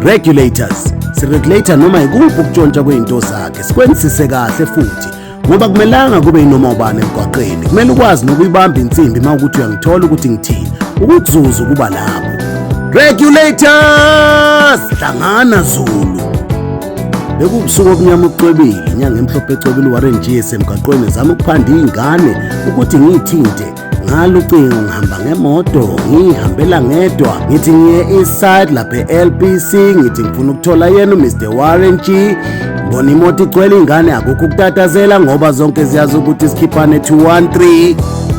Regulators, siregulator noma ikuphi ukutshontsha kwey'nto zakhe, sikwenzise kahle futhi ngoba kumelanga kube yinoma ubani emgwaqeni. Kumele ukwazi nokuyibamba insimbi uma ukuthi uyangithola ukuthi ngithini, ukukuzuza ukuba lapho. Regulators, hlangana Zulu. Bekuwubusuku obumnyama obucwebile, inyanga emhlophe ecwebile uWarren G esemgwaqweni ezama ukuphanda iy'ngane ukuthi ngiyithinte ngalo ucingo. Ngihamba ngemoto, ngihambela ngedwa, ngithi ngiye east side lapha e-LBC, ngithi ngifuna ukuthola yena uMr Warren G. Ngibona imoto igcwele ingane, akukho ukutatazela ngoba zonke ziyazi ukuthi sikhiphane 213.